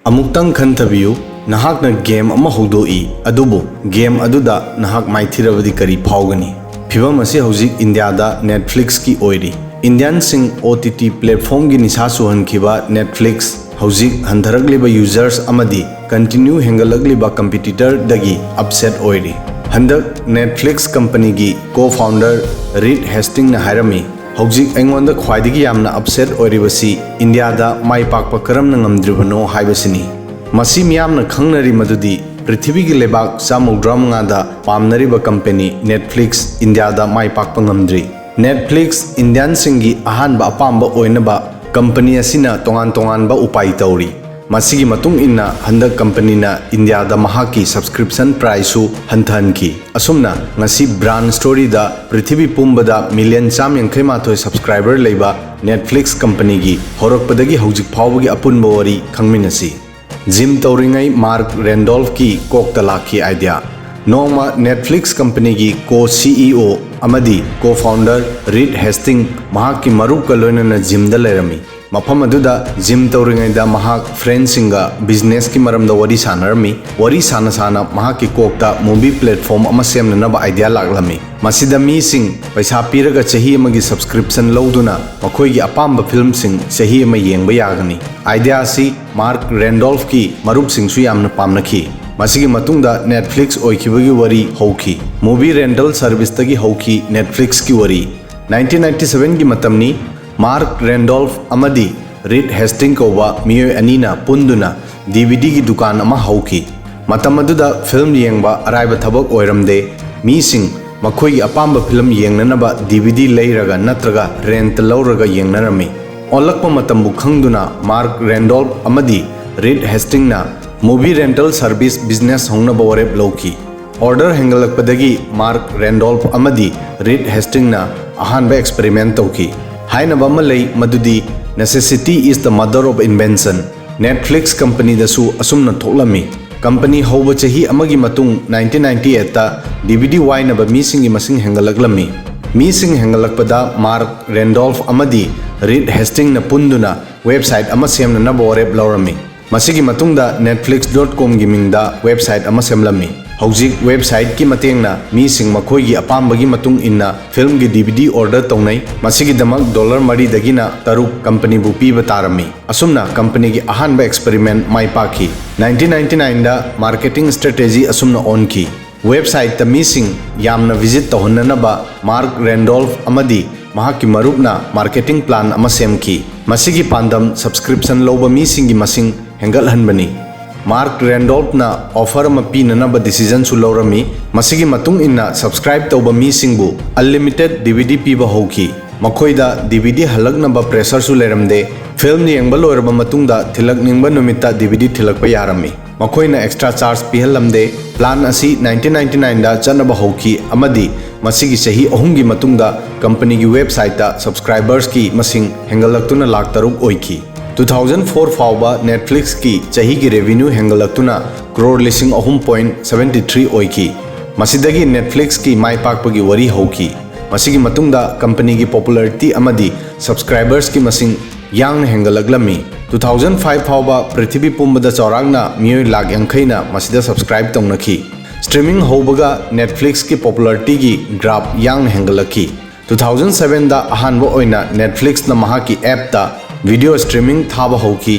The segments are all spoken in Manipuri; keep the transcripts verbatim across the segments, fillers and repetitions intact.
ꯑꯃꯨꯛꯇꯪ ꯈꯟꯊꯕꯤꯌꯨ, ꯅꯍꯥꯛꯅ ꯒꯦꯝ ꯑꯃ ꯍꯧꯗꯣꯛꯏ, ꯑꯗꯨꯕꯨ ꯒꯦꯝ ꯑꯗꯨꯗ ꯅꯍꯥꯛ ꯃꯥꯏꯊꯤꯔꯕꯗꯤ ꯀꯔꯤ ꯐꯥꯎꯒꯅꯤ? ꯐꯤꯚꯝ ꯑꯁꯤ ꯍꯧꯖꯤꯛ ꯏꯟꯗꯤꯌꯥꯗ Netflixꯀꯤ ꯑꯣꯏꯔꯤ꯫ ꯏꯟꯗꯤꯌꯟꯁꯤꯡ OTT platformꯒꯤ ꯅꯤꯁꯥ ꯆꯨꯍꯟꯈꯤꯕ Netflix ꯍꯧꯖꯤꯛ ꯍꯟꯊꯔꯛꯂꯤꯕ users ꯑꯃꯗꯤ continue ꯍꯦꯟꯒꯠꯂꯛꯂꯤꯕ competitorꯗꯒꯤ upset ꯑꯣꯏꯔꯤ꯫ ꯍꯟꯗꯛ Netflix companyꯒꯤ co-founder Reed Hastingsꯅ ꯍꯥꯏꯔꯝꯃꯤ, "ꯍꯧꯖꯤꯛ ꯑꯩꯉꯣꯟꯗ ꯈ꯭ꯋꯥꯏꯗꯒꯤ ꯌꯥꯝꯅ upset ꯑꯣꯏꯔꯤꯕꯁꯤ ꯏꯟꯗꯤꯌꯥꯗ ꯃꯥꯏ ꯄꯥꯛꯄ ꯀꯔꯝꯅ ꯉꯝꯗ꯭ꯔꯤꯕꯅꯣ ꯍꯥꯏꯕꯁꯤꯅꯤ꯫ ꯃꯁꯤ ꯃꯤꯌꯥꯝꯅ ꯈꯪꯅꯔꯤ ꯃꯗꯨꯗꯤ ꯄ꯭ꯔꯤꯊꯤꯕꯤꯒꯤ ꯂꯩꯕꯥꯛ ꯆꯥꯝꯃꯧꯗ꯭ꯔꯥ ꯃꯉꯥꯗ ꯄꯥꯝꯅꯔꯤꯕ company Netflix ꯏꯟꯗꯤꯌꯥꯗ ꯃꯥꯏ ꯄꯥꯛꯄ ꯉꯝꯗ꯭ꯔꯤ꯫ Netflix ꯏꯟꯗꯤꯌꯟꯁꯤꯡꯒꯤ ꯑꯍꯥꯟꯕ ꯑꯄꯥꯝꯕ ꯑꯣꯏꯅꯕ company ꯑꯁꯤꯅ ꯇꯣꯉꯥꯟ ꯇꯣꯉꯥꯟꯕ ꯎꯄꯥꯏ ꯇꯧꯔꯤ꯫ ꯃꯁꯤꯒꯤ ꯃꯇꯨꯡ ꯏꯟꯅ ꯍꯟꯗꯛ companyꯅ ꯏꯟꯗꯤꯌꯥꯗ ꯃꯍꯥꯛꯀꯤ subscription priceꯁꯨ ꯍꯟꯊꯍꯟꯈꯤ꯫ ꯑꯁꯨꯝꯅ ꯉꯁꯤ Brand Storyꯗ ꯄ꯭ꯔꯤꯊꯤꯕꯤ ꯄꯨꯝꯕꯗ million ꯆꯥꯝꯃ ꯌꯥꯡꯈꯩ ꯃꯥꯊꯣꯏ subscriber ꯂꯩꯕ Netflix companyꯒꯤ ꯍꯧꯔꯛꯄꯗꯒꯤ ꯍꯧꯖꯤꯛ ꯐꯥꯎꯕꯒꯤ ꯑꯄꯨꯟꯕ ꯋꯥꯔꯤ ꯈꯪꯃꯤꯟꯅꯁꯤ꯫ Gym ꯇꯧꯔꯤꯉꯩ Mark Randolphꯀꯤ ꯀꯣꯛꯇ ꯂꯥꯛꯈꯤ idea꯫ ꯅꯣꯡꯃ Netflix companyꯒꯤ co-CEO ꯑꯃꯗꯤ co-founder Reed Hastings ꯃꯍꯥꯛꯀꯤ ꯃꯔꯨꯞꯀ ꯂꯣꯏꯅꯅ gymꯗ ꯂꯩꯔꯝꯃꯤ꯫ ꯃꯐꯝ ꯑꯗꯨꯗ gym ꯇꯧꯔꯤꯉꯩꯗ ꯃꯍꯥꯛ friendꯁꯤꯡꯒ businessꯀꯤ ꯃꯔꯝꯗ ꯋꯥꯔꯤ ꯁꯥꯟꯅꯔꯝꯃꯤ꯫ ꯋꯥꯔꯤ ꯁꯥꯅ ꯁꯥꯅ ꯃꯍꯥꯛꯀꯤ ꯀꯣꯛꯇ movie platform ꯑꯃ ꯁꯦꯝꯅꯅꯕ idea ꯂꯥꯛꯂꯝꯃꯤ꯫ ꯃꯁꯤꯗ ꯃꯤꯁꯤꯡ ꯄꯩꯁꯥ ꯄꯤꯔꯒ ꯆꯍꯤ ꯑꯃꯒꯤ subscription ꯂꯧꯗꯨꯅ ꯃꯈꯣꯏꯒꯤ ꯑꯄꯥꯝꯕ filmꯁꯤꯡ ꯆꯍꯤ ꯑꯃ ꯌꯦꯡꯕ ꯌꯥꯒꯅꯤ꯫ Idea ꯑꯁꯤ Mark Randolphꯀꯤ ꯃꯔꯨꯞꯁꯤꯡꯁꯨ ꯌꯥꯝꯅ ꯄꯥꯝꯅꯈꯤ꯫ ꯃꯁꯤꯒꯤ ꯃꯇꯨꯡꯗ Netflix ꯑꯣꯏꯈꯤꯕꯒꯤ ꯋꯥꯔꯤ ꯍꯧꯈꯤ꯫ Movie rental serviceꯇꯒꯤ ꯍꯧꯈꯤ Netflixꯀꯤ ꯋꯥꯔꯤ꯫ Nineteen ninety sevenꯒꯤ ꯃꯇꯝꯅꯤ꯫ Mark Randolph ꯑꯃꯗꯤ Reed Hastings ꯀꯧꯕ ꯃꯤꯑꯣꯏ ꯑꯅꯤꯅ ꯄꯨꯟꯗꯨꯅ DVDꯒꯤ ꯗꯨꯀꯥꯟ ꯑꯃ ꯍꯧꯈꯤ꯫ ꯃꯇꯝ ꯑꯗꯨꯗ film ꯌꯦꯡꯕ ꯑꯔꯥꯏꯕ ꯊꯕꯛ ꯑꯣꯏꯔꯝꯗꯦ꯫ ꯃꯤꯁꯤꯡ ꯃꯈꯣꯏꯒꯤ ꯑꯄꯥꯝꯕ film ꯌꯦꯡꯅꯅꯕ DVD ꯂꯩꯔꯒ ꯅꯠꯇ꯭ꯔꯒ rent ꯂꯧꯔꯒ ꯌꯦꯡꯅꯔꯝꯃꯤ꯫ ꯑꯣꯜꯂꯛꯄ ꯃꯇꯝꯕꯨ ꯈꯪꯗꯨꯅ Mark Randolph ꯑꯃꯗꯤ Reed Hastingsꯅ movie rental service business ꯍꯧꯅꯕ ꯋꯥꯔꯦꯞ ꯂꯧꯈꯤ꯫ Order ꯍꯦꯟꯒꯠꯂꯛꯄꯗꯒꯤ Mark Randolph ꯑꯃꯗꯤ Reed Hastingsꯅ ꯑꯍꯥꯟꯕ experiment ꯇꯧꯈꯤ꯫ ꯍꯥꯏꯅꯕ ꯑꯃ ꯂꯩ ꯃꯗꯨꯗꯤ "Necessity is the mother of invention"꯫ Netflix companyꯗꯁꯨ ꯑꯁꯨꯝꯅ ꯊꯣꯛꯂꯝꯃꯤ꯫ Company ꯍꯧꯕ ꯆꯍꯤ ꯑꯃꯒꯤ ꯃꯇꯨꯡ nineteen ninety eightꯇ DVD ꯋꯥꯏꯅꯕ ꯃꯤꯁꯤꯡꯒꯤ ꯃꯁꯤꯡ ꯍꯦꯟꯒꯠꯂꯛꯂꯝꯃꯤ꯫ ꯃꯤꯁꯤꯡ ꯍꯦꯟꯒꯠꯂꯛꯄꯗ Mark Randolph ꯑꯃꯗꯤ Reed Hastingsꯅ ꯄꯨꯟꯗꯨꯅ website ꯑꯃ ꯁꯦꯝꯅꯅꯕ ꯋꯥꯔꯦꯞ ꯂꯧꯔꯝꯃꯤ꯫ ꯃꯁꯤꯒꯤ ꯃꯇꯨꯡꯗ Netflix dot com ꯒꯤ ꯃꯤꯡꯗ website ꯑꯃ ꯁꯦꯝꯂꯝꯃꯤ꯫ ꯍꯧꯖꯤꯛ website ꯀꯤ ꯃꯇꯦꯡꯅ ꯃꯤꯁꯤꯡ ꯃꯈꯣꯏꯒꯤ ꯑꯄꯥꯝꯕꯒꯤ ꯃꯇꯨꯡ ꯏꯟꯅ film ꯒꯤ D V D order ꯇꯧꯅꯩ꯫ ꯃꯁꯤꯒꯤꯗꯃꯛ dollar ꯃꯔꯤꯗꯒꯤꯅ ꯇꯔꯨꯛ company ꯕꯨ ꯄꯤꯕ ꯇꯥꯔꯝꯃꯤ꯫ ꯑꯁꯨꯝꯅ company ꯒꯤ ꯑꯍꯥꯟꯕ experiment ꯃꯥꯏ ꯄꯥꯛꯈꯤ꯫ Nineteen ninety nine ꯗ marketing strategy ꯑꯁꯨꯝꯅ ꯑꯣꯟꯈꯤ꯫ Website ꯇ ꯃꯤꯁꯤꯡ ꯌꯥꯝꯅ visit ꯇꯧꯍꯟꯅꯅꯕ Mark Randolph ꯑꯃꯗꯤ ꯃꯍꯥꯛꯀꯤ ꯃꯔꯨꯞꯅ marketing plan ꯑꯃ ꯁꯦꯝꯈꯤ꯫ ꯃꯁꯤꯒꯤ ꯄꯥꯟꯗꯝ subscription ꯂꯧꯕ ꯃꯤꯁꯤꯡꯒꯤ ꯃꯁꯤꯡ ꯍꯦꯟꯒꯠꯍꯟꯕꯅꯤ꯫ Mark Randolph ꯅ offer ꯑꯃ ꯄꯤꯅꯅꯕ decision ꯁꯨ ꯂꯧꯔꯝꯃꯤ꯫ ꯃꯁꯤꯒꯤ ꯃꯇꯨꯡ ꯏꯟꯅ subscribe ꯇꯧꯕ ꯃꯤꯁꯤꯡꯕꯨ unlimited D V D ꯄꯤꯕ ꯍꯧꯈꯤ꯫ ꯃꯈꯣꯏꯗ D V D ꯍꯜꯂꯛꯅꯕ pressure ꯁꯨ ꯂꯩꯔꯝꯗꯦ꯫ Film ꯌꯦꯡꯕ ꯂꯣꯏꯔꯕ ꯃꯇꯨꯡꯗ ꯊꯤꯜꯂꯛꯅꯤꯡꯕ ꯅꯨꯃꯤꯠꯇ D V D ꯊꯤꯜꯂꯛꯄ ꯌꯥꯔꯝꯃꯤ꯫ ꯃꯈꯣꯏꯅ extra charge ꯄꯤꯍꯜꯂꯝꯗꯦ꯫ Plan ꯑꯁꯤ nineteen ninety nine ꯗ ꯆꯠꯅꯕ ꯍꯧꯈꯤ ꯑꯃꯗꯤ ꯃꯁꯤꯒꯤ ꯆꯍꯤ ꯑꯍꯨꯝꯒꯤ ꯃꯇꯨꯡꯗ company ꯒꯤ website ꯇ subscribers ꯀꯤ ꯃꯁꯤꯡ ꯍꯦꯟꯒꯠꯂꯛꯇꯨꯅ ꯂꯥꯈ ꯇꯔꯨꯛ ꯑꯣꯏꯈꯤ꯫ Two thousand four ꯐꯥꯎꯕ Netflix ꯀꯤ ꯆꯍꯤꯒꯤ revenue ꯍꯦꯟꯒꯠꯂꯛꯇꯨꯅ crore ꯂꯤꯁꯤꯡ ꯑꯍꯨꯝ point seventy three ꯑꯣꯏꯈꯤ꯫ ꯃꯁꯤꯗꯒꯤ Netflix ꯀꯤ ꯃꯥꯏ ꯄꯥꯛꯄꯒꯤ ꯋꯥꯔꯤ ꯍꯧꯈꯤ꯫ ꯃꯁꯤꯒꯤ ꯃꯇꯨꯡꯗ company ꯒꯤ popularity ꯑꯃꯗꯤ subscribers ꯀꯤ ꯃꯁꯤꯡ ꯌꯥꯡꯅ ꯍꯦꯟꯒꯠꯂꯛꯂꯝꯃꯤ꯫ Two thousand five ꯐꯥꯎꯕ ꯄ꯭ꯔꯤꯊꯤꯕꯤ ꯄꯨꯝꯕꯗ ꯆꯥꯎꯔꯥꯛꯅ ꯃꯤꯑꯣꯏ ꯂꯥꯈ ꯌꯥꯡꯈꯩꯅ ꯃꯁꯤꯗ subscribe ꯇꯧꯅꯈꯤ꯫ Streaming ꯍꯧꯕꯒ Netflix ꯀꯤ popularity ꯒꯤ graph ꯌꯥꯡꯅ ꯍꯦꯟꯒꯠꯂꯛꯈꯤ꯫ Two thousand seven ꯗ ꯑꯍꯥꯟꯕ ꯑꯣꯏꯅ Netflix ꯅ ꯃꯍꯥꯛꯀꯤ app ꯇ video streaming ꯊꯥꯕ ꯍꯧꯈꯤ꯫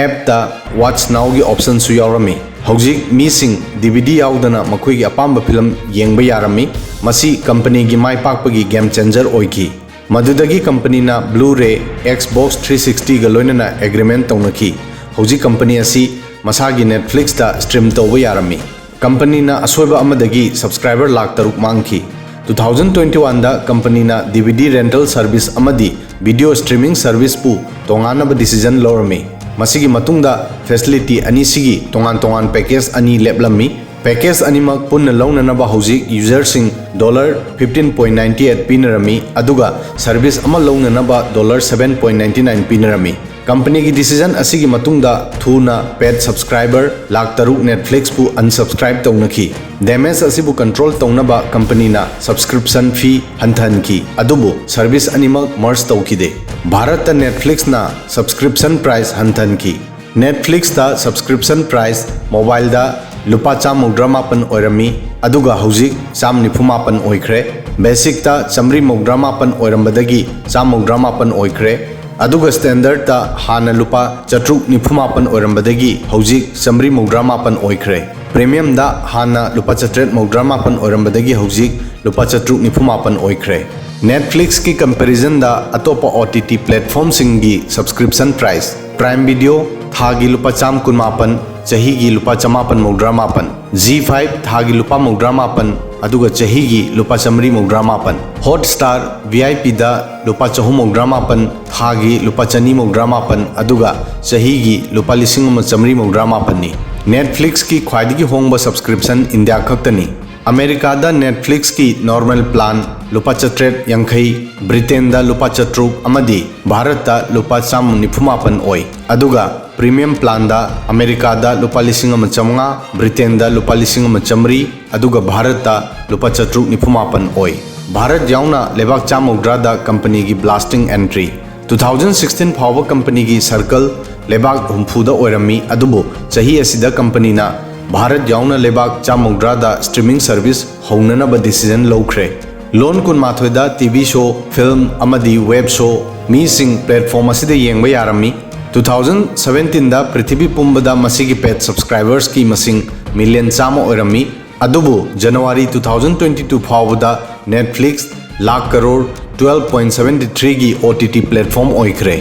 App ꯇ Watch Now ꯒꯤ option ꯁꯨ ꯌꯥꯎꯔꯝꯃꯤ꯫ ꯍꯧꯖꯤꯛ ꯃꯤꯁꯤꯡ D V D ꯌꯥꯎꯗꯅ ꯃꯈꯣꯏꯒꯤ ꯑꯄꯥꯝꯕ film ꯌꯦꯡꯕ ꯌꯥꯔꯝꯃꯤ꯫ ꯃꯁꯤ company ꯒꯤ ꯃꯥꯏ ꯄꯥꯛꯄꯒꯤ game changer ꯑꯣꯏꯈꯤ꯫ ꯃꯗꯨꯗꯒꯤ company ꯅ Blu-ray, Xbox three sixty ꯒ ꯂꯣꯏꯅꯅ agreement ꯇꯧꯅꯈꯤ꯫ ꯍꯧꯖꯤꯛ company ꯑꯁꯤ ꯃꯁꯥꯒꯤ Netflix ꯇ stream ꯇꯧꯕ ꯌꯥꯔꯝꯃꯤ꯫ Company ꯅ ꯑꯁꯣꯏꯕ ꯑꯃꯗꯒꯤ subscriber ꯂꯥꯈ ꯇꯔꯨꯛ ꯃꯥꯡꯈꯤ꯫ Two thousand twenty one ꯗ company ꯅ D V D rental service ꯑꯃꯗꯤ video streaming service ꯄꯨ ꯇꯣꯉꯥꯟꯅꯕ decision ꯂꯧꯔꯝꯃꯤ꯫ ꯃꯁꯤꯒꯤ ꯃꯇꯨꯡꯗ facility ꯑꯅꯤꯁꯤꯒꯤ ꯇꯣꯉꯥꯟ ꯇꯣꯉꯥꯟ package ꯑꯅꯤ ꯂꯦꯞꯂꯝꯃꯤ꯫ Package ꯑꯅꯤꯃꯛ ꯄꯨꯟꯅ ꯂꯧꯅꯅꯕ ꯍꯧꯖꯤꯛ user ꯁꯤꯡ dollar fifteen point ninety eight ꯄꯤꯅꯔꯝꯃꯤ, ꯑꯗꯨꯒ service ꯑꯃ ꯂꯧꯅꯅꯕ dollar seven point ninety nine ꯄꯤꯅꯔꯝꯃꯤ꯫ Company ꯒꯤ decision ꯑꯁꯤꯒꯤ ꯃꯇꯨꯡꯗ ꯊꯨꯅ paid subscriber ꯂꯥꯈ ꯇꯔꯨꯛ Netflix ꯄꯨ unsubscribe ꯇꯧꯅꯈꯤ꯫ Damage ꯑꯁꯤꯕꯨ control ꯇꯧꯅꯕ company ꯅ subscription fee ꯍꯟꯊꯍꯟꯈꯤ, ꯑꯗꯨꯕꯨ service ꯑꯅꯤꯃꯛ merge ꯇꯧꯈꯤꯗꯦ꯫ ꯚꯥꯔꯠꯇ Netflix ꯅ subscription price ꯍꯟꯊꯍꯟꯈꯤ꯫ Netflixꯇ subscription price mobileꯗ ꯂꯨꯄꯥ ꯆꯥꯝꯃꯧꯗ꯭ꯔꯥ ꯃꯥꯄꯟ ꯑꯣꯏꯔꯝꯃꯤ, ꯑꯗꯨꯒ ꯍꯧꯖꯤꯛ ꯆꯥꯝ ꯅꯤꯐꯨ ꯃꯥꯄꯟ ꯑꯣꯏꯈ꯭ꯔꯦ꯫ Basicꯇ ꯆꯥꯝꯃꯔꯤ ꯃꯧꯗ꯭ꯔꯥ ꯃꯥꯄꯟ ꯑꯣꯏꯔꯝꯕꯗꯒꯤ ꯆꯥꯝ ꯃꯧꯗ꯭ꯔꯥ ꯃꯥꯄꯟ ꯑꯣꯏꯈ꯭ꯔꯦ꯫ ꯑꯗꯨꯒ Standardꯇ ꯍꯥꯟꯅ ꯂꯨꯄꯥ ꯆꯥꯇ꯭ꯔꯨꯛ ꯅꯤꯐꯨ ꯃꯥꯄꯟ ꯑꯣꯏꯔꯝꯕꯗꯒꯤ ꯍꯧꯖꯤꯛ ꯆꯥꯝꯃꯔꯤ ꯃꯧꯗ꯭ꯔꯥ ꯃꯥꯄꯟ ꯑꯣꯏꯈ꯭ꯔꯦ꯫ Premiumꯗ ꯍꯥꯟꯅ ꯂꯨꯄꯥ ꯆꯥꯇ꯭ꯔꯦꯠ ꯃꯧꯗ꯭ꯔꯥ ꯃꯥꯄꯟ ꯑꯣꯏꯔꯝꯕꯗꯒꯤ ꯍꯧꯖꯤꯛ ꯂꯨꯄꯥ ꯆꯥꯇ꯭ꯔꯨꯛ ꯅꯤꯐꯨ ꯃꯥꯄꯟ ꯑꯣꯏꯈ꯭ꯔꯦ꯫ Netflixꯀꯤ comparisonꯗ ꯑꯇꯣꯞꯄ OTT platformꯁꯤꯡꯒꯤ subscription price, Prime Video ꯊꯥꯒꯤ ꯂꯨꯄꯥ ꯆꯥꯝ ꯀꯨꯟ ꯃꯥꯄꯟ, ꯆꯍꯤꯒꯤ ꯂꯨꯄꯥ ꯆꯃꯥꯄꯟ ꯃꯧꯗ꯭ꯔꯥ ꯃꯥꯄꯟ, Zee five ꯊꯥꯒꯤ ꯂꯨꯄꯥ ꯃꯧꯗ꯭ꯔꯥ ꯃꯥꯄꯟ, ꯑꯗꯨꯒ ꯆꯍꯤꯒꯤ ꯂꯨꯄꯥ ꯆꯥꯝꯃꯔꯤ ꯃꯧꯗ꯭ꯔꯥ ꯃꯥꯄꯟ, Hotstar VIPꯗ ꯂꯨꯄꯥ ꯆꯍꯨꯝ ꯃꯧꯗ꯭ꯔꯥ ꯃꯥꯄꯟ, ꯊꯥꯒꯤ ꯂꯨꯄꯥ ꯆꯅꯤ ꯃꯧꯗ꯭ꯔꯥ ꯃꯥꯄꯟ, ꯑꯗꯨꯒ ꯆꯍꯤꯒꯤ ꯂꯨꯄꯥ ꯂꯤꯁꯤꯡ ꯑꯃ ꯆꯥꯝꯃꯔꯤ ꯃꯧꯗ꯭ꯔꯥ ꯃꯥꯄꯟꯅꯤ꯫ Netflixꯀꯤ ꯈ꯭ꯋꯥꯏꯗꯒꯤ ꯍꯣꯡꯕ subscription India ꯈꯛꯇꯅꯤ꯫ ꯑꯃꯦꯔꯤꯀꯥꯗ Netflixꯀꯤ normal plan ꯂꯨꯄꯥ ꯆꯥꯇ꯭ꯔꯦꯠ ꯌꯥꯡꯈꯩ, ꯕ꯭ꯔꯤꯇꯦꯟꯗ ꯂꯨꯄꯥ ꯆꯥꯇ꯭ꯔꯨꯛ ꯑꯃꯗꯤ ꯚꯥꯔꯠꯇ ꯂꯨꯄꯥ ꯆꯥꯝꯃ ꯅꯤꯐꯨ ꯃꯥꯄꯟ ꯑꯣꯏ꯫ ꯑꯗꯨꯒ premium planꯗ ꯑꯃꯦꯔꯤꯀꯥꯗ ꯂꯨꯄꯥ ꯂꯤꯁꯤꯡ ꯑꯃ ꯆꯥꯝꯃꯉꯥ, ꯕ꯭ꯔꯤꯇꯦꯟꯗ ꯂꯨꯄꯥ ꯂꯤꯁꯤꯡ ꯑꯃ ꯆꯥꯝꯃꯔꯤ, ꯑꯗꯨꯒ ꯚꯥꯔꯠꯇ ꯂꯨꯄꯥ ꯆꯥꯇ꯭ꯔꯨꯛ ꯅꯤꯐꯨ ꯃꯥꯄꯟ ꯑꯣꯏ꯫ ꯚꯥꯔꯠ ꯌꯥꯎꯅ ꯂꯩꯕꯥꯛ ꯆꯥꯝ ꯃꯧꯗ꯭ꯔꯥꯗ companyꯒꯤ blasting entry꯫ Two thousand sixteen ꯐꯥꯎꯕ companyꯒꯤ circle ꯂꯩꯕꯥꯛ ꯍꯨꯝꯐꯨꯗ ꯑꯣꯏꯔꯝꯃꯤ, ꯑꯗꯨꯕꯨ ꯆꯍꯤ ꯑꯁꯤꯗ companyꯅ ꯚꯥꯔꯠ ꯌꯥꯎꯅ ꯂꯩꯕꯥꯛ ꯆꯥꯝ ꯃꯧꯗ꯭ꯔꯥꯗ streaming service ꯍꯧꯅꯅꯕ decision ꯂꯧꯈ꯭ꯔꯦ꯫ ꯂꯣꯟ ꯀꯨꯟꯃꯥꯊꯣꯏꯗ TV show, film ꯑꯃꯗꯤ web show ꯃꯤꯁꯤꯡ platform ꯑꯁꯤꯗ ꯌꯦꯡꯕ ꯌꯥꯔꯝꯃꯤ꯫ Two thousand seventeenꯗ ꯄ꯭ꯔꯤꯊꯤꯕꯤ ꯄꯨꯝꯕꯗ ꯃꯁꯤꯒꯤ paid subscribersꯀꯤ ꯃꯁꯤꯡ million ꯆꯥꯝꯃ ꯑꯣꯏꯔꯝꯃꯤ꯫ ꯑꯗꯨꯕꯨ January two thousand twenty two ꯐꯥꯎꯕꯗ Netflix lakh crore twelve point seventy threeꯒꯤ OTT platform ꯑꯣꯏꯈ꯭ꯔꯦ꯫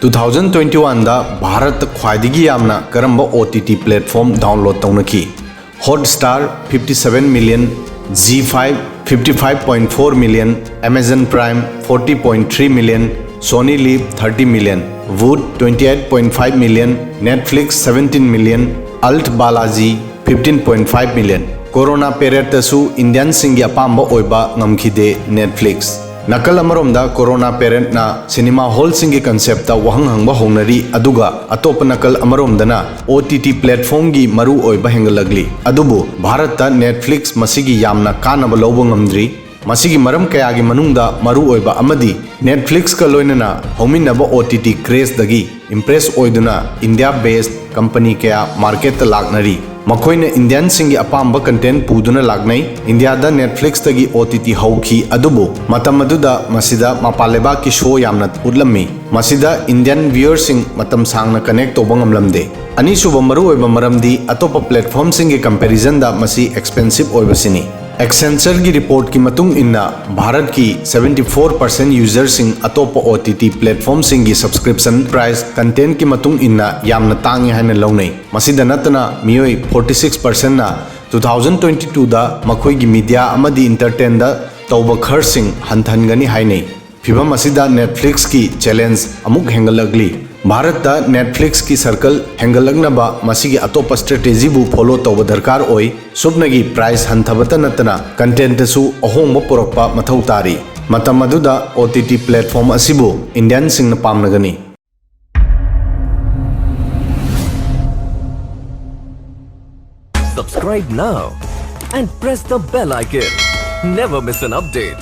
Two thousand twenty oneꯗ ꯚꯥꯔꯠꯇ ꯈ꯭ꯋꯥꯏꯗꯒꯤ ꯌꯥꯝꯅ ꯀꯔꯝꯕ OTT platform download ꯇꯧꯅꯈꯤ? Hotstar fifty seven million, Zee five fifty five point four million, Amazon Prime forty point three million, Sony Liv thirty million, Voot twenty eight point five million, Netflix seventeen million, Alt Balaji fifteen point five million꯫ Corona periodꯇꯁꯨ Indianꯁꯤꯡꯒꯤ ꯑꯄꯥꯝꯕ ꯑꯣꯏꯕ ꯉꯝꯈꯤꯗꯦ Netflix꯫ ꯅꯥꯀꯜ ꯑꯃꯔꯣꯝꯗ Corona periodꯅ cinema hallꯁꯤꯡꯒꯤ conceptꯇ ꯋꯥꯍꯪ ꯍꯪꯕ ꯍꯧꯅꯔꯤ, ꯑꯗꯨꯒ ꯑꯇꯣꯞꯄ ꯅꯥꯀꯜ ꯑꯃꯔꯣꯝꯗꯅ OTT platformꯒꯤ ꯃꯔꯨ ꯑꯣꯏꯕ ꯍꯦꯟꯒꯠꯂꯛꯂꯤ꯫ ꯑꯗꯨꯕꯨ ꯚꯥꯔꯠꯇ Netflix ꯃꯁꯤꯒꯤ ꯌꯥꯝꯅ ꯀꯥꯟꯅꯕ ꯂꯧꯕ ꯉꯝꯗ꯭ꯔꯤ꯫ ꯃꯁꯤꯒꯤ ꯃꯔꯝ ꯀꯌꯥꯒꯤ ꯃꯅꯨꯡꯗ ꯃꯔꯨꯑꯣꯏꯕ ꯑꯃꯗꯤ Netflix-ꯀ ꯂꯣꯏꯅꯅ ꯍꯧꯃꯤꯟꯅꯕ OTT craze-ꯗꯒꯤ impress ꯑꯣꯏꯗꯨꯅ India-based company ꯀꯌꯥ market-ꯇ ꯂꯥꯛꯅꯔꯤ꯫ ꯃꯈꯣꯏꯅ Indian-ꯁꯤꯡꯒꯤ ꯑꯄꯥꯝꯕ content ꯄꯨꯗꯨꯅ ꯂꯥꯛꯅꯩ꯫ India-ꯗ Netflix-ꯇꯒꯤ OTT ꯍꯧꯈꯤ, ꯑꯗꯨꯕꯨ ꯃꯇꯝ ꯑꯗꯨꯗ ꯃꯁꯤꯗ ꯃꯄꯥꯟ ꯂꯩꯕꯥꯛꯀꯤ show ꯌꯥꯝꯅ ꯎꯠꯂꯝꯃꯤ꯫ ꯃꯁꯤꯗ Indian viewer-ꯁꯤꯡ ꯃꯇꯝ ꯁꯥꯡꯅ connect ꯇꯧꯕ ꯉꯝꯂꯝꯗꯦ꯫ ꯑꯅꯤꯁꯨꯕ ꯃꯔꯨꯑꯣꯏꯕ ꯃꯔꯝꯗꯤ ꯑꯇꯣꯞꯄ platform-ꯁꯤꯡꯒꯤ comparison-ꯗ ꯃꯁꯤ expensive ꯑꯣꯏꯕꯁꯤꯅꯤ꯫ Accenture-ꯒꯤ report-ꯀꯤ ꯃꯇꯨꯡ ꯏꯟꯅ, ꯚꯥꯔꯠꯀꯤ seventy four percent user-ꯁꯤꯡ ꯑꯇꯣꯞꯄ OTT platform-ꯁꯤꯡꯒꯤ subscription price content-ꯀꯤ ꯃꯇꯨꯡ ꯏꯟꯅ ꯌꯥꯝꯅ ꯇꯥꯡꯏ ꯍꯥꯏꯅ ꯂꯧꯅꯩ꯫ ꯃꯁꯤꯗ ꯅꯠꯇꯅ, ꯃꯤꯑꯣꯏ forty six percent-ꯅ two thousand twenty two-ꯗ ꯃꯈꯣꯏꯒꯤ media ꯑꯃꯗꯤ entertain-ꯗ ꯇꯧꯕ ꯈꯔꯁꯤꯡ ꯍꯟꯊꯍꯟꯒꯅꯤ ꯍꯥꯏꯅꯩ꯫ ꯐꯤꯚꯝ ꯑꯁꯤꯗ Netflix-ꯀꯤ challenge ꯑꯃꯨꯛ ꯍꯦꯟꯒꯠꯂꯛꯂꯤ꯫ ꯚꯥꯔꯠꯇ Netflix-ꯀꯤ circle ꯍꯦꯟꯒꯠꯂꯛꯅꯕ ꯃꯁꯤꯒꯤ ꯑꯇꯣꯞꯄ strategy-ꯕꯨ follow ꯇꯧꯕ ꯗꯔꯀꯥꯔ ꯑꯣꯏ꯫ ꯁꯨꯞꯅꯒꯤ price ꯍꯟꯊꯕꯇ ꯅꯠꯇꯅ content-ꯇꯁꯨ ꯑꯍꯣꯡꯕ ꯄꯨꯔꯛꯄ ꯃꯊꯧ ꯇꯥꯔꯤ꯫ ꯃꯇꯝ ꯑꯗꯨꯗ OTT platform ꯑꯁꯤꯕꯨ Indian-ꯁꯤꯡꯅ ꯄꯥꯝꯅꯒꯅꯤ꯫ Subscribe now and press the bell icon. Never miss an update.